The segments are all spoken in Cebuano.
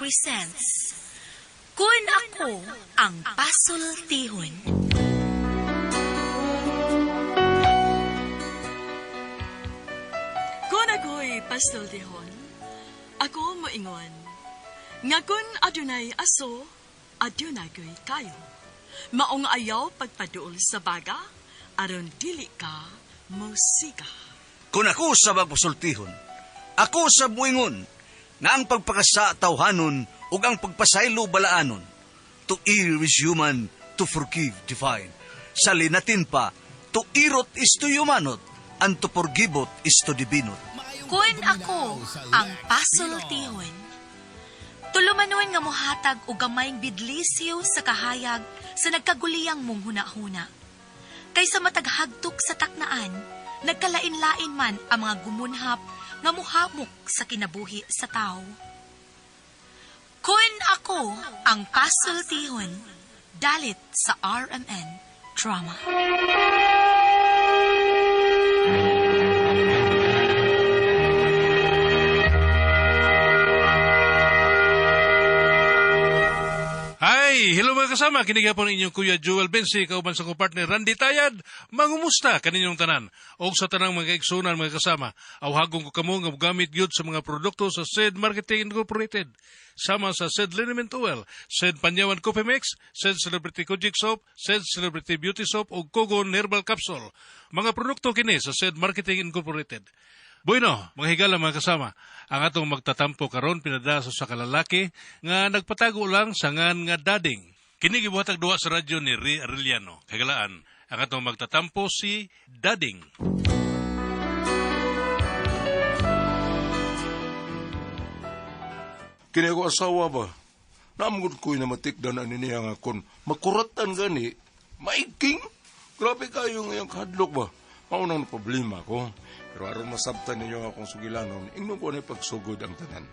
presents Kun Ako Ang Pasultihon. Kun ako'y pasultihon, ako moingon, nga kun adunay aso, adunay ko'y kayo. Maong ayaw pagpaduol sa baga, aron dili ka musika. Kung ako sa magpasultihon, ako sa muingon, nga ang pagpakasa tawhanon ug ang pagpasaylo balaanon. To err is human, to forgive divine. Sa linatin pa, to irot is to humanot, and to forgivot is to divinot. Kun ako ang pasultihon. Tulumanon nga mohatag og gamayng bidlisiw sa kahayag sa nagkaguliyang mong hunahuna. Kaysa mataghagtok sa taknaan, nagkalain-lain man ang mga gumunhap nga muhamok sa kinabuhi sa tao. Kun ako ang pasultihon, dalit sa RMN Drama. Hi! Hello mga kasama! Kini gihapon inyong Kuya Joel Bensi, kauban sa kong partner Randy Tayad. Mangumusta kaninyong tanan? Og sa tanang mga igsunan mga kasama, awhagon ko kamo nga mogamit gyud sa mga produkto sa SED Marketing Incorporated. Sama sa SED Liniment Oil, SED Panyawan Coffee Mix, SED Celebrity Kojic Soap, SED Celebrity Beauty Soap ug Kogon Herbal Capsule. Mga produkto kini sa SED Marketing Incorporated. Bueno, mga higala mga kasama, ang atong magtatampo karon pinadala sa kalalaki nga nagpatago lang sa ngan nga dading. Kini gibuhatag duha sa radyo ni Ray Arellano. Kagalaan, ang atong magtatampo si Dading. Kini ako asawa ba? Naamgod ko'y namatikdan ani niya nga kun makuratan gani, maiking. Grabe kayo ngayong kahadlok ba? Maunang na problema ko. Pero aron masabtan ninyo ang akong sugilanon, ingnon ko na pagsugod ang tanan.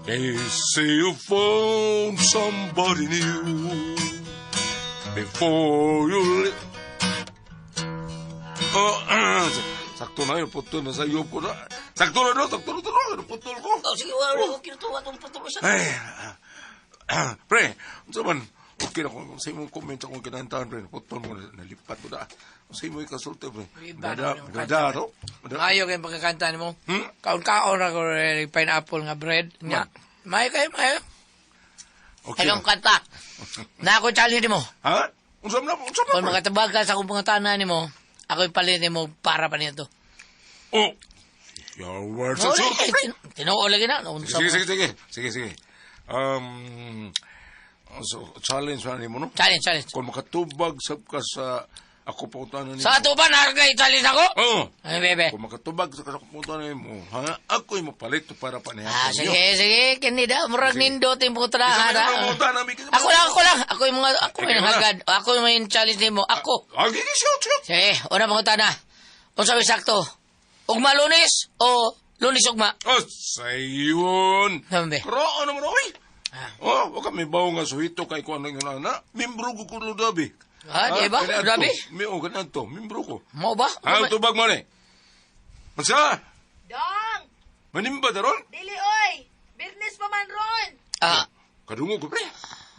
They say you found somebody new before you Oh, sakto na yun, putol na sa iyo ko na. Sakto na no, sakto na to, putol ko. Oh, sige, wala ko kinutuwa itong patulo sa... Ay, pre, unsa man, okay na kung sa imong comment sa akong kinantahan, pre, putol mo, nalipat ko na. Sa imong ikasulti, pre. Iba Dada, naman yung dada, no? Dada. Maayo kayong pagkakanta nimo. Hmm? Kaon-kaon ra ko eh, pineapple nga bread. Nya. Maayo kayo, maayo. Okay. Ikaw ang kanta. Na ako challenge nimo. Ha? Unsa man, unsa man, Kung pre? makatabag ka sa akong pangutana nimo, ako'y palit nimo para pa nito. Oh, your words are so, eh, pre. Tinuo lagi na. Unsa Sige, mo. sige, sige. Sige, sige. So, challenge na nimo, no? Challenge, challenge. Kung makatubag sab ka sa ako pangutana nimo. Sa ato ba nakakay challenge ako? Oo. Ay, bebe. Kung makatubag sa ako pangutana nimo, ha? Ako'y mapalit para pa niya. Ah, sige, sige. Kini da, murag Sige. nindot yung pangutana. Isa may pangutana, may kasi- Ako lang, ako lang. Ako yung mga, ako yung Ikaw na. hagad. Ako yung may challenge nimo. Ako. Ah, sige, shoot, shoot. Sige, una pangutana. Unsa may sakto? Ugma Lunes o Lunes ugma? Oh, sayon. Sabi. Karoon naman, oy. Ah. Oh, wag kami bawo nga suhito kay kuan ng ana. Membro ko kuno dabi. Ah, di ba? Dabi? Dabi? Mi o kanadto, membro ko. Mo ba? Ah, tubag man eh. Mansa, Dong! manimba daron? Dili oy! Business pa man ron! Ah, Kadungo ko pre.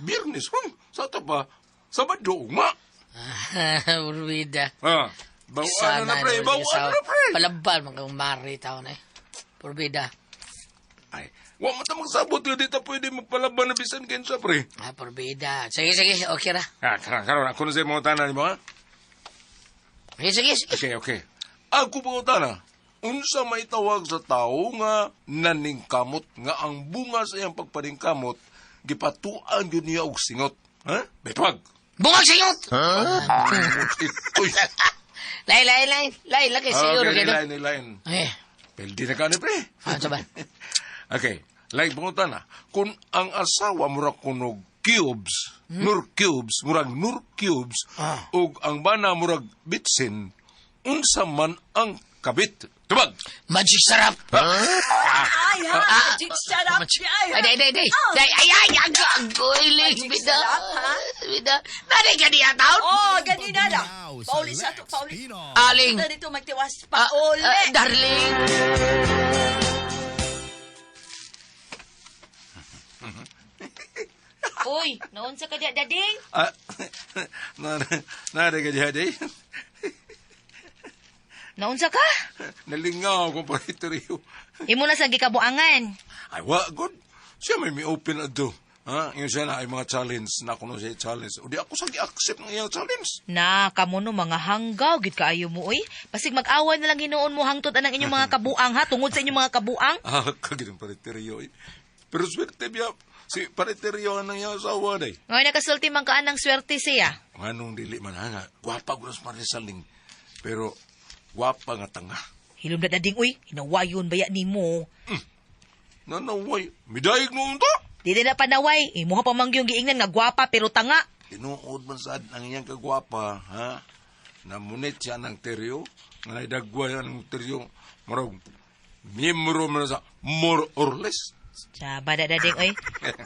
Biyernes ron. Sa ta pa. Sabado ugma. Urbida. Ah, bawaan na pre, bawaan na pre. Palabal mga mari tao na eh. Porbida. Ay, wa mo ta magsabot nga di ta pwede magpalaban na bisan kinsa pre. Ah, porbida. Sige, sige, okay ra. Ah, karon karon ako na sa imong tanan nimo ha. Sige, sige, sige. Okay, okay. Ako pangutana, unsa may tawag sa tao nga naningkamot nga ang bunga sa iyang pagpaningkamot gipatuan gyud niya og singot. Ha? Betwag. Bungag singot! Uy. Lay, lay, lay. Lay, lagi siguro Okay, kayo. line, line. Eh, Peldi na ka ni pre. ano sa ba? Okay, like pangutana, kung ang asawa murag kunog cubes, nur cubes, murag nur cubes, ug ang bana murag bitsin, unsa man ang kabit? Tubag! Magic sarap! Ay, ha? Magic sarap Ay, ay, day, day, day. Day, ay, ay, ay, agoy, Magic bida. sarap, ha? Bida. Nari ka niya, taon? Oh, ganina na. Pauli sa to, pauli. Aling. Ito dito magtiwas. Ah, Pauli. ah, darling. Uy, naunsa ka diya, dading? Ah, na na ka diha day. Naunsa ka? Nalingaw ko pariteryo. Imo na sa gikabuangan. Ay, wa, good. Siya may mi-open adto. Ha? Yung siya na ay mga challenge na kuno siya challenge. O di ako sa gi-accept ng iyang challenge. Na, kamo no mga hanggaw gid kaayo mo uy. Pasig mag-away na lang hinuon mo hangtod anang inyong mga kabuang ha, tungod sa inyong mga kabuang. Ah, kagid ang pariteryo. Eh. Pero swerte biya. Si pariteryo ang iyang asawa day. Ngayon nakasulti man kaan ng swerte siya. Nganong dili man ha nga. Gwapa ko sa Marisaling. Pero gwapa nga tanga. Hilom na dading uy, hinawayon baya nimo. Nanaway. Midayig mo unta. Dili na panaway, imuha pa man gyud giingnan nga gwapa pero tanga. Tinuod man sad ang iyang kagwapa, ha? Namunit siya ng teryo, nga naidagwa siya ng teryo, murag, miyembro man sa more or less. Tsaba da dading oy.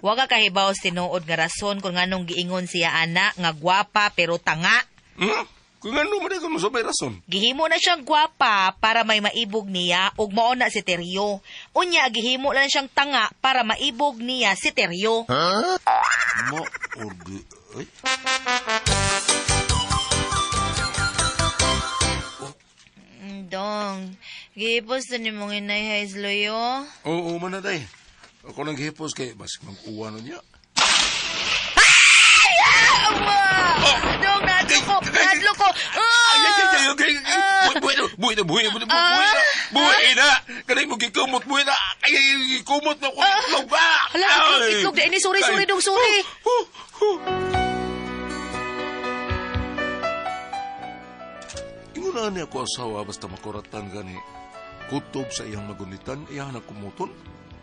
Wa ka kahibaw sa tinuod nga rason kung nganong giingon siya ana nga gwapa pero tanga. Hmm? Kung ano man ikaw sa may rason. Gihimo na siyang gwapa para may maibog niya ug mao na si Teryo. Unya gihimo na siyang tanga para maibog niya si Teryo. Mo or di, ay? Dong, gihipos na ni mong inay Haisloyo. Oo, man na day. Ako nang gihipos kay basig mag-uwa na niya. Oh! Dong, nadlo ko! Nadlo ko! Ay, ay, ay, ay, ay, ay, buhi na, buhi na, buhi na, buhi na, buhi na, kanay mo gikumot, buhi na, ay, ay, ay, kumot na ko, itlog ba? Hala, itlog, itlog, di, ini, sorry, sorry, dong, sorry. Huh, huh. Ingon na niya ako asawa basta makuratan gani. Kutob sa iyang magunitan, iyang nakumuton.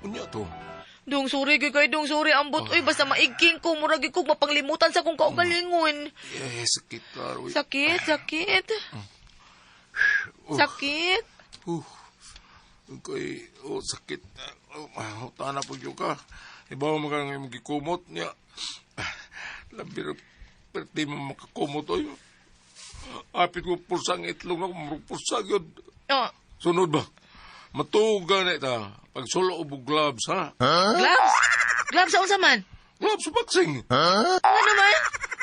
Unya to. Dong, sorry, gyud kay dong, sorry, ambot. Uy, basta maigking ko, murag gyud ko mapanglimutan sa kong kaugalingon. Eh, sakit ka. Uy. Sakit, sakit. Sakit. Kay, oh, sakit. Oh, tana po yun ka. Ibaw mo kang imong gikumot niya. Labi ra, perti mo makakumot. Oy. Apit ko pulsang itlog na ko, pulsa yun. Oh, Sunod ba? Matuga na ita. Pag solo og gloves, ha? gloves? Gloves sa unsa man? Gloves sa boxing. Ano man?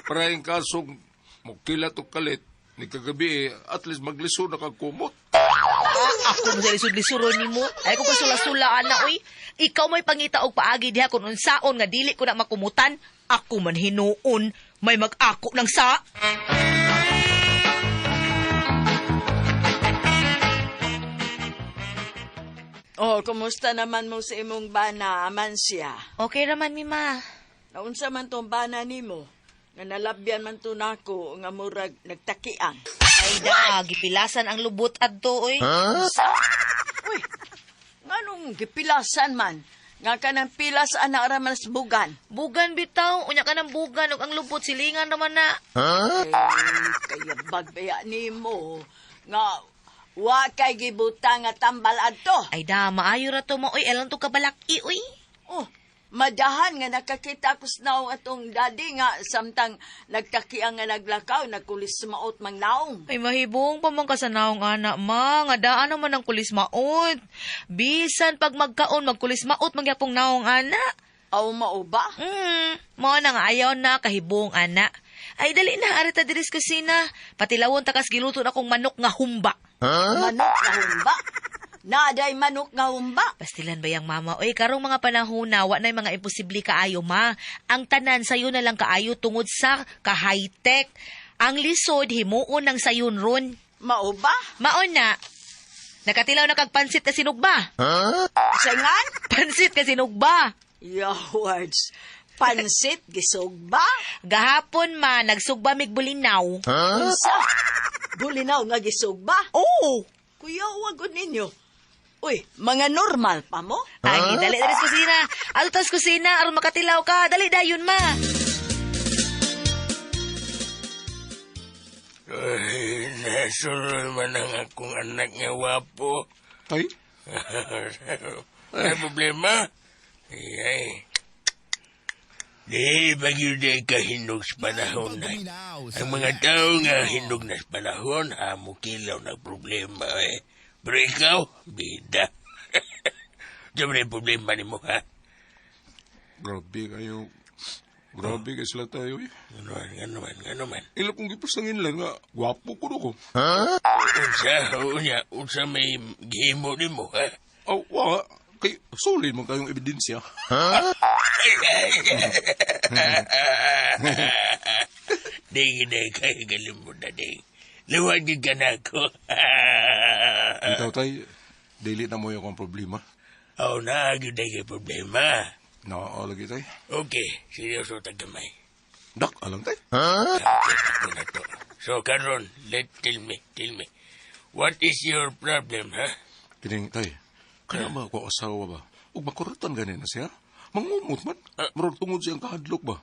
Para yung kasong mukila to kalit, ni kagabi, eh, at least maglisod na kag kumot. Ako mo sa lisod-lisuron nimo. Ay ko kasula-sula ana oy. Ikaw may pangita og paagi diha kun unsaon nga dili ko na makumutan. Ako man hinuon may mag-ako ng sa. Oh, kumusta naman mo sa imong bana, Amancia? Okay raman mi ma. Naunsa man tong bana nimo? Nga nalabyan man to nako nga murag nagtakian. Ay da, gipilasan ang lubot adto oy. Uy, nganong gipilasan man? Nga kanang pilas ana ra man sa bugan. Bugan bitaw, unya ka ng bugan ug ang lubot silingan naman na. Eh, kaya bagbaya nimo nga wa kay gibutang nga tambal adto. Ay da, maayo ra to mo oy, alang to kabalaki oy. Oh, madahan nga nakakita ko sa naong atong daddy nga samtang nagtakiang nga naglakaw, nagkulis maot mang naong. Ay mahibong pa man ka sa naong ana ma, nga daan naman ang kulis maot. Bisan pag magkaon magkulis maot magyapong naong ana. Aw mao ba? Mao na nga ayaw na kahibong ana. Ay dali na arita diri sa kusina. Patilawon takas giluto na akong manok nga humba. Manok nga humba. Naaday manok nga humba. Pastilan ba yang mama? Oy, karong mga panahon na, wa na mga imposible kaayo, ma. Ang tanan sayo na lang kaayo tungod sa ka-high-tech. Ang lisod, himuon ng sayon ron. Mao ba? Maon na. Nakatilaw na kag pansit ka sinugba. Singan? Pansit ka sinugba. Yawards. Pansit gisugba? Gahapon ma, nagsugba mig bulinaw. Unsa? Bulinaw nga gisugba? Oo. Kuya, wag ninyo. Uy, mga normal pa mo? Ay, dali dali sa kusina. Ato tas kusina aron makatilaw ka. Dali dayon ma. Ay, nasunod man ang akong anak nga wapo. Tay? May problema? Ay, ay. Di ba yun ay kahinog sa panahon na? Ang mga tao nga hinog na sa panahon, amo kilaw na problema eh. Pero ikaw, bida. Diyan mo na yung problema ni mo, ha? Grabe kayo. Grabe kay sila tayo eh. Ano man, ano man, ano man. Ila kong gipasangin lang nga, gwapo ko ko. Unsa, unya, unsa may gihimo nimo, ha? Aw, wa. Kay, solid man kayong ebidensya. Ding, ding, kay galing mo na, ding. Luwag ka na ako. Ikaw tay, dili na mo yung akong problema. Oh, na, gyud ay kay problema. Naa lagi tay. Okay, seryoso tag gamay. Dak, alang tay. Okay, ako na to. So, karon, let tell me, tell me. What is your problem, ha? Kining tay, kaya ba ako asawa ba? Ug makuratan gani na siya? Mangumot man. Murag tungod siyang kahadlok ba?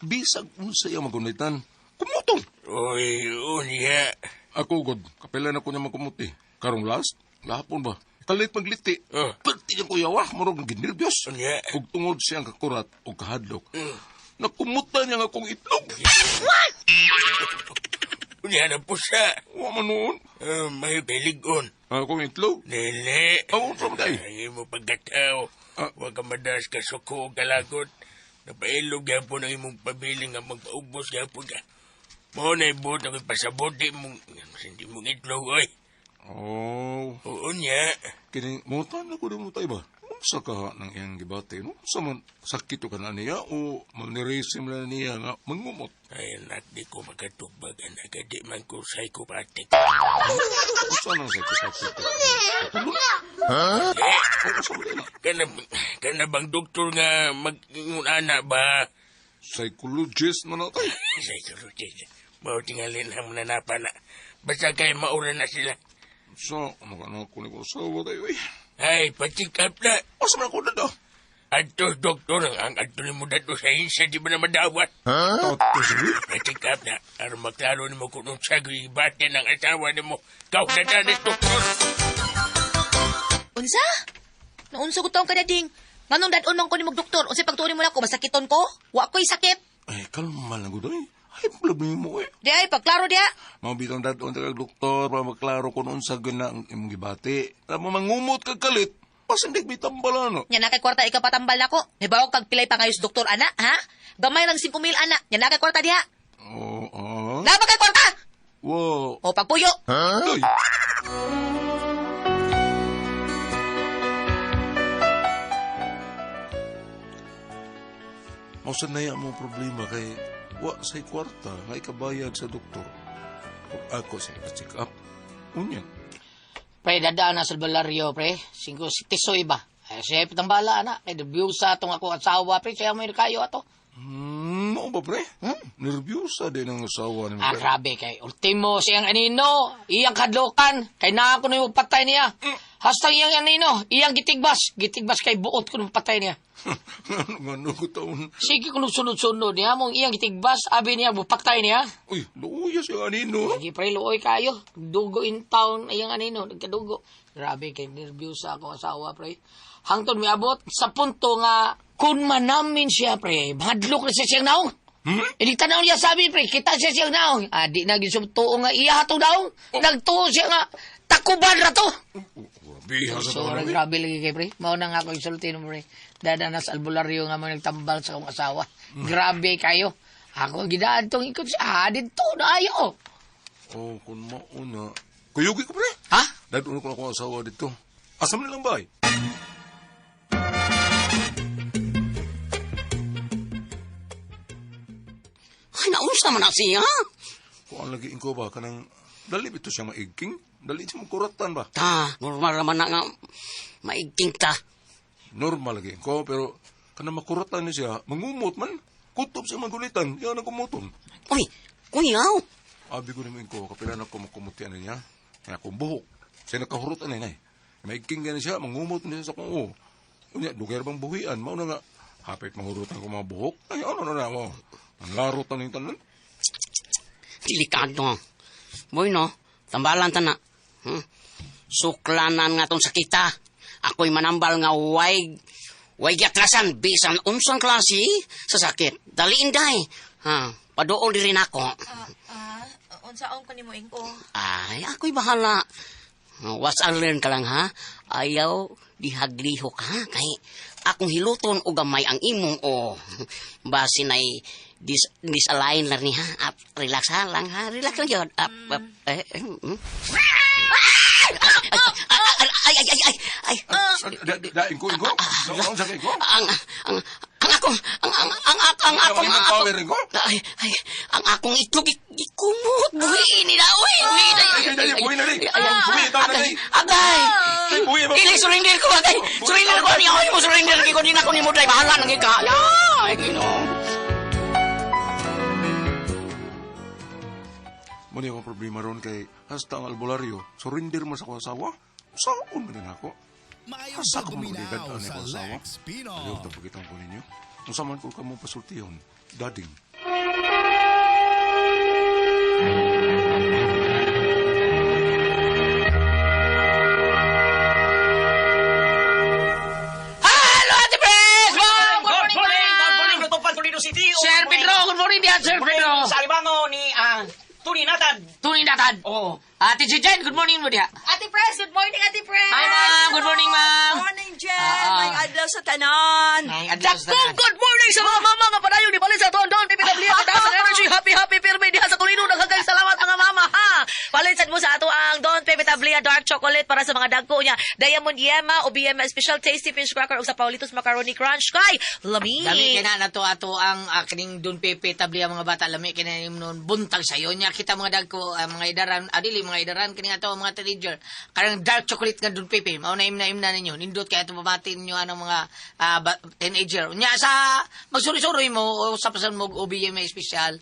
Bisag unsa iya magunitan. Kumutong! Oy, unya. Ako god, kapila na ko niya magkumuti. Karong last, lahapon ba? Kalit magliti. Oh. Perti niyang kuyawa, murag ginerbyos. Unya. Ug tungod siyang kakurat ug kahadlok. Nakumutan niya nga akong itlog. Unya na po siya. Wa man noon. May piligon. Akong itlog. Dili. Aw, unsa man tay? Ay mo pagkatao. Ah. Huwag ka madas ka suko o kalagot. Napailog gapon ang imong pabiling nga magpaubos gapon ka. Mao na ibuot ang ipasabot di mong, hindi mong itlog, oy. Oh, Oo niya. kining mutan ako din mo tay ba? Unsa ka nang iyang gibati no? Unsa man sakit ka na niya o manirisim na niya nga mangumot? Ay, anak, di ko makatubag, anak. Di man ko psychopathic. Unsa nang sakit sakit? Eh, Unsa man na? kana, kana bang doktor nga mag-ingon ana ba? Psychologist man na tay. Psychologist. Mao tingalin ang mananapa na. Basta kay maura na sila. Sa ano ka na ko ni ko asawa tayo eh. Ay, pa-check up na. Asa man ako dada? Adto, doktor, ang adto ni mo dato sa insa, di ba na madawat? Tato sige. Pa-check up na. Aron maklaro ni mo kung unsa gibate ng asawa ni mo. Kau na danis, doktor. Unsa? Naunsa ko taong kadading. Nganong dadon man ko ni doktor? Unsay pagtuon mo nako masakiton ko? Wa ko'y sakit. Ay, kalma lang ko day. Ay, problema mo eh. Di ay pagklaro diha. Mabitong dadon ta kag doktor para maklaro kung unsa gyud na ang imong gibati. Alam mo mangumot kag kalit. Pasindig may tambala no. Nya na kay kwarta ikapatambal nako. Hibawog kag pilay pangayos doktor ana, ha? Gamay lang 5,000 ana. Nya na kay kwarta diha. Oo, oh, ah. Na ba kay kwarta? Wow. O pagpuyo. Ay. Mausan na mo problema kay wa say kwarta nga ikabayad sa doktor. Kung ako sa check up. Unya. Pre, dadaan na sa albularyo, pre. Singko si Tisoy ba? Ay, siya pitang bala, ana. Kay sa atong ako asawa, pre. Siya mo kayo ato. Mao ba pre? Nervyosa din ang asawa ni Ah, pre. grabe kay ultimo siyang anino, iyang kadlokan, kay naa ko na yung patay niya. Hastang iyang anino, iyang gitigbas, gitigbas kay buot ko nung patay niya. Ngano ko taon. Sige ko nung sunod-sunod niya, mong iyang gitigbas, abi niya, bupatay niya. Uy, luya siya anino. Lagi pre, luoy kayo. Dugo in town, iyang anino, nagkadugo. Grabe kay nervyosa ako asawa pre. Hangtod miabot sa punto nga kun manamin siya pre, mahadlok na siya siyang naong. Hmm? Tanaw niya sabi pre, kita siya siyang naong. Ah, di na gisumtuo nga iya hatong naong. Nagtuo siya nga takuban ra to. Grabe ha sa So, taon. grabe lagi kay pre. Mao na nga ako isulti no pre. Dada na sa albularyo nga mo nagtambal sa akong asawa. Grabe kayo. Ako gidaan tong ikot siya. Ah, dito na ayo. Oh, kung mauna. Kuyugi ko pre. Ha? Dadun ko na akong asawa dito. Asa man lang ba? Ay, naunsa man na siya. Kung ang lagiin ko ba, kanang dali bito siya maigking? Dali siya magkuratan ba? Ta, normal naman na nga maigting ta. Normal lagiin ko, pero kanang makuratan ni siya, mangumot man. Kutob siya magulitan, yan ang kumuton. Uy, kuyaw. Abi ko naman ko, kapila na ko makumutian niya. Kaya akong buhok. Siya nakahurutan na eh. Maigking gani siya, mangumot niya sa kong oo. Unya, dugay ra bang buhian? Mao na nga, hapit mahurutan ko mga buhok. Ay, ano na na mo? Ang laro tanin tanan. Delikado. Boy, no? Tambalan ta na. Suklanan nga tong sakita. Ako'y manambal nga way giatrasan bisan unsang klase sa sakit. Daliin day. Ha, paduol diri nako. Ah, unsaon ko nimo ingko? Ay, ako'y bahala. What's I learn ka lang, ha? Ayaw, Dihaglihok ha kay akong hiluton og gamay ang imong o. Basin ay disalign lang ni ha. Up, relax ha lang ha. Relax lang yun. Up, up, eh, eh, mm. Ay, ay, ay, ay, ay, ay. Da, ingko, ingko. Ano sa ingko? Ang ang ang akong ang ang ang ang ang akong Ang power ingko? Ay, ay, ang akong itlog ikumot. Buhiin nila, uy, buhiin na. Ay, dali, buhiin na, dali. Ay, ay, Buhiin daw na, agay, dali. agay. Ay, buhiin ba? Dili, surrender ko, agay. Surrender ko, niya. Ay, mo surrender ko, di na ko ni mo, dahil bahala nang ika. Ay, Ginoo. Muna yung problema ron kay hasta ang albularyo, surrender mo sa akong asawa. Saan man din ako? Maayong Asa ka man pagguminaw uligan sa ang asawa? Lex Pino. Ayaw, tapagitan ko ninyo. Kung saan man ko ka mo pasultihon, dading. Hello, Ate Pres! Ma'am, Good morning, ma'am! good morning, Lutupan, Toledo City. Sir Pedro, good morning diyan, Sir Pedro. Sa Alimango ni Tony Natad. Tony Natad. Oo. Ate si Jen, good morning mo diya. Ate Pres, good morning, Ate Pres! Hi, ma'am. Good morning, ma'am. Good morning, Jen. Ah, ah. May adlaw sa tanan. Ay, adlaw sa Dakong tanan. good morning sa mga mama nga padayon ni balik sa atuan doon PPW at taas ang energy happy happy pirmi diha sa Toledo naghagang salamat mga mama ha. Palit sad mo sa ato ang Don Pepe Tablia dark chocolate para sa mga dagko niya. Diamond Yema o BM special tasty fish cracker ug sa Paulitos macaroni crunch kay lami. Lami kay na nato ato ang kining Don Pepe tabli ang mga bata lami kay na noon buntag sayo niya kita mga dagko mga idaran adili mga idaran kini ato ang mga teenager kanang dark chocolate nga Don Pepe mao na imna ninyo nindot kay ato pamati ninyo anong mga teenager nya sa magsuri-suri mo o sa pasan mo og OBM special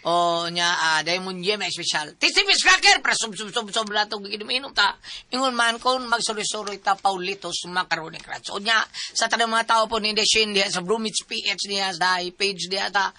o nya Diamond Yema special tasty fish cracker para sub sub sub sub lato giinom ta ingon man kon magsuri-suri ta Paulitos macaroni crunch o nya sa tanang mga tao po ni Indeshin diha sa Brumits PH diha sa page diha ta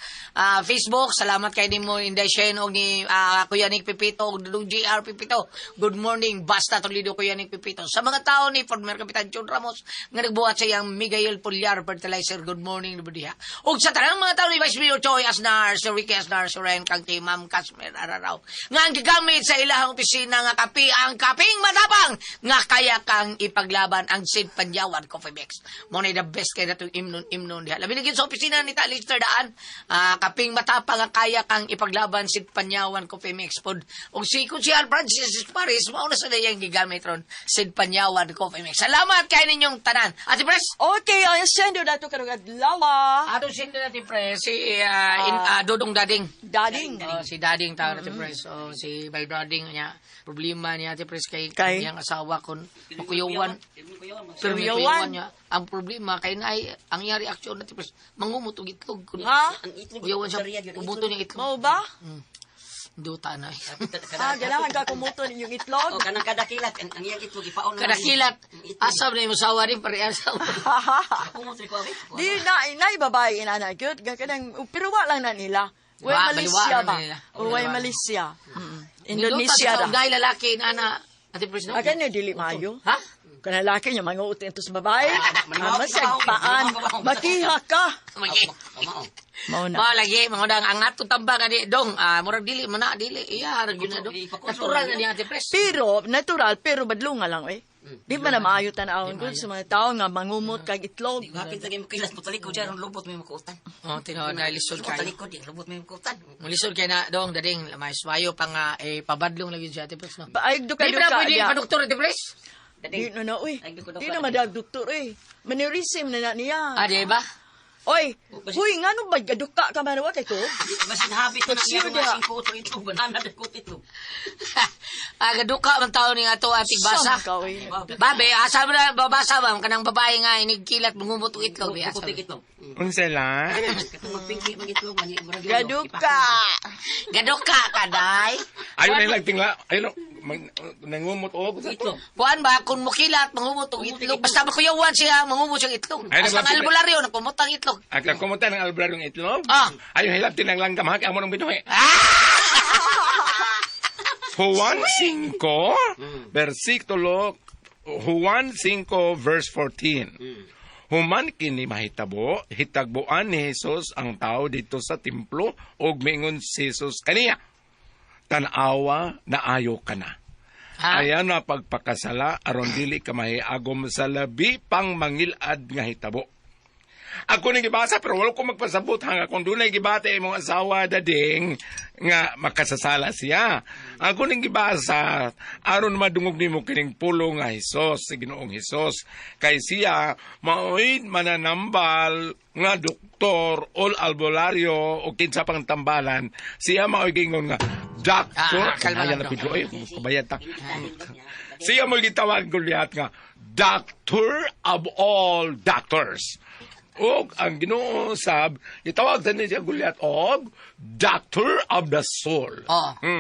Facebook. Salamat kay nimo Indeshin og ni Kuya Nick Pipito og Dudong JR Pipito. Good morning basta Toledo Kuya Nick Pipito. Sa mga tao ni former Kapitan John Ramos nga nagbuhat sa iyang Miguel Pulyar Fertilizer. Good morning diha. Og sa tanang mga tao ni Vice Mayor Choi Asnar, Sir Ricky Asnar, Sir Ryan Kang kay Ma'am Casmer Araraw nga ang gigamit sa ilahang opisina nga kape ang kaping matapang nga kaya kang ipaglaban ang Sid Panyawan Coffee Mix. Mo na the best kay natong imnon diha. Labi na gyud sa opisina ni Ta Lister Daan, kaping matapang nga kaya kang ipaglaban Sid Panyawan Coffee Mix pod. Og si Kunsyal Francis Paris mao na sa dayang gigamit ron Sid Panyawan Coffee Mix. Salamat kay ninyong tanan. Ate Pres. Okay, ang sendo nato karong adlaw. Atong sendo natin Pres si Dodong Dading. Dading. Oh, si Dading tawag natin Pres. Oh, si my Dading niya. Problema niya Ate Pres kay Kay? kanyang asawa kon makuyawan. Pero may Kuyawan. kuyawan niya. Ang problema kay na ay ang iyang reaksyon natin Pres mangumot og itlog kun. Ha? Kuyawan siya umuto niya itlog. Mao ba? Duta na. Ah, ganahan ka kumuto ninyong itlog? Oh, kanang kadakilat ang iyang itlog ipaon na. Kadakilat. Asam na yung asawa rin parehas. Di na inay babae inana gyud kanang pero wa lang na nila. Way Wa, Malaysia baliwaan ba? na nila. Way Malaysia. Indonesia ra. ra. Dahil lalaki na na. Ate Pres no? Agan na dili maayo. Ha? Kana laki niya manguot ito sa babae. Masag paan. Makiha ka. Magi. Mao na. Mao lagi mga dang ang ato tambang ani dong murag dili man na dili iya ra gyud na dong. Natural na niya Ate Pres. Pero natural pero badlunga lang eh. Di ba na maayo tan-awon gud sa mga tao nga mangumot kag itlog. Hapit lagi mo kilas mo talikod dyan, ang lubot may makuutan. Oh, tinuod na lisod kayo. Talikod, ang lubot may makuutan. Mulisod kay na dong dading may swayo pa nga eh, pabadlong lagi siya Ate Pres no. Ay, Di duka ba na duka. pwede ya. pa doktor Ate Pres? Di na na uy. Di na madag doktor eh. Maneurism na na niya. Ah, di ba? Oy, huy ngano ba gaduka ka man wa kay ko? Basin habit na Sure niya diha. mga singko otro itlog, banana na ko itlog. Ah, gaduka man tao ni ato ating basa. Sam ka, uy. Babe, asa mo na babasa ba kanang babae nga inigkilat mangumot og itlog be asa. Putik itlog. Unsa lang? Katong magpingki mag itlog, mani murag yun, Gaduka. Gaduka kaday. Ayaw na lang tingla. Ayaw na nangumot og sa to. Kuan ba kung mukilat mangumot og itlog basta makuyawan siya mangumot siyang itlog. Ay, Basta ang naglapi- albularyo nagkumot ang itlog. Ang kumutan ng albularyo ng itlog. Ah. Ayaw hilap tinang langgam ha, amo nang binuhi. Juan 5, versikulo Juan 5 verse 14. Human kini mahitabo, hitagboan ni Jesus ang tao dito sa templo ug mingon si Jesus kaniya. Tan-awa naayo ka na. Ha? Ayan na pagpakasala aron dili ka mahiagom sa labi pang mangilad nga hitabo. Ako ni gibasa pero wala ko magpasabot hanga kung dunay gibati imong asawa dading nga makasasala siya. Ako ning gibasa aron madungog nimo kining pulong nga Hesus, si Ginoong Hesus. Kay siya maoy mananambal nga doktor o albularyo o kinsa pang tambalan, siya maoy gingon nga doctor. Ah, kalma lang, Ayan na Dok. Pedro, ay, kabayad ta. Siya mo gitawag Goliath nga doctor of all doctors. Og ang Ginoo sab gitawag sa niya Goliath og doctor of the soul. Oo.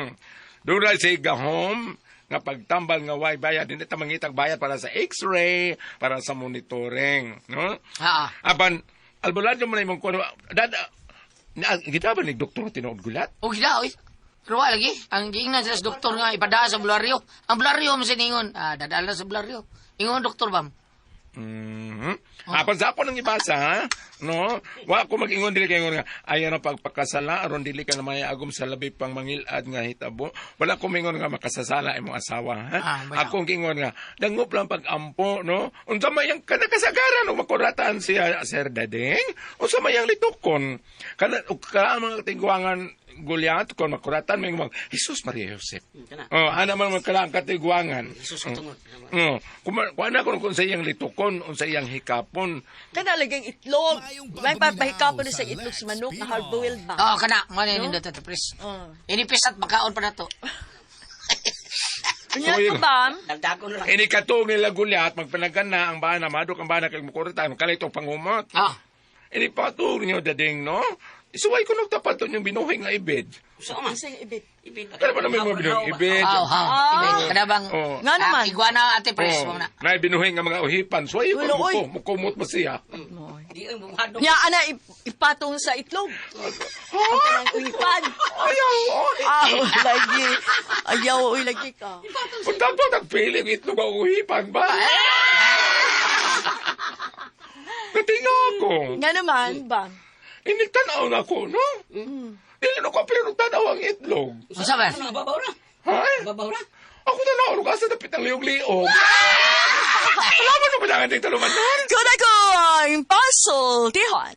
Doon na siya gahom nga pagtambal nga way bayad hindi ta mangitag bayad para sa x-ray, para sa monitoring, no? Ah. Apan albularyo mo na imong kuno. Dada na gita ba ni doktor tinuod Goliath? O gila, oy. Pero wa lagi, ang giingnan sila sa doktor nga ipadaan sa bularyo. Ang bularyo mo siningon, ah, dadala sa bularyo. Ingon doktor bam. Mhm. Apan sa ako nang ibasa, ha? No? Wa ko mag-ingon dili kay ingon nga ayan ang pagpakasala aron dili ka na mayagom sa labi pang mangilad nga hitabo. Wala ko mingon nga makasasala imong asawa, ha? Ah, bayaw. Ako ang gingon nga dangop lang pag-ampo, no? Unsa may ang kanakasagaran ug makuratan siya Sir Dadeng? Unsa may ang litukon? Kana ug ka ang mga tigwangan Goliath kon makuratan may mga Jesus Maria Joseph. Kana. Oh, ana man mga kalaang katigwangan. Jesus katungod. Oh, kung ana kung sa iyang litukon, unsa iyang hikapon. Kana laging itlog. Maayong May pagpaminaw pahikapon na sa sa itlog sa Lex manok na Pinoy. hard-boiled ba? Oh, kana, mo na nindot ato, pres. Oh. Inipis at makaon pa na to. Unya So, ko ba? Dagdagon lang. Ini katong nila Goliath, magpanagan na ang bana, madok ang bana kay mukuratan, kalay itong pangumot. Ah. Ini patong niyo dading, no? Isuway ko nung tapat yung binuhay nga ibid. So man. Sa ibig. Ibig. Kaya pa naman mga binuhay ibid. Haw, haw. Ah. Kada bang Oh. Nga naman. Ah, iguana ate pres Oh, mo na. na binuhay nga mga uhipan. Suway ko Ulo, oy. muko, mukumot mo siya. Di ay bumado. Nya ana ipatong sa itlog. Ang kanang uhipan. Ayaw, oy. Ah, lagi. Ayaw, oy, lagi ka. Kung dapat ang feeling itlog ang uhipan ba? Natinga ako. Nga naman ba? Inigtanaw na ako, no? Dili na ko pero tanaw ang itlog. Unsa ba? Ano, babaw ra. Ha? Babaw ra. Ako tanaw, ano ka sa dapit ng liog-liog? Alam mo na ba ang ating taluman nun? Kuna ko ang pasultihon.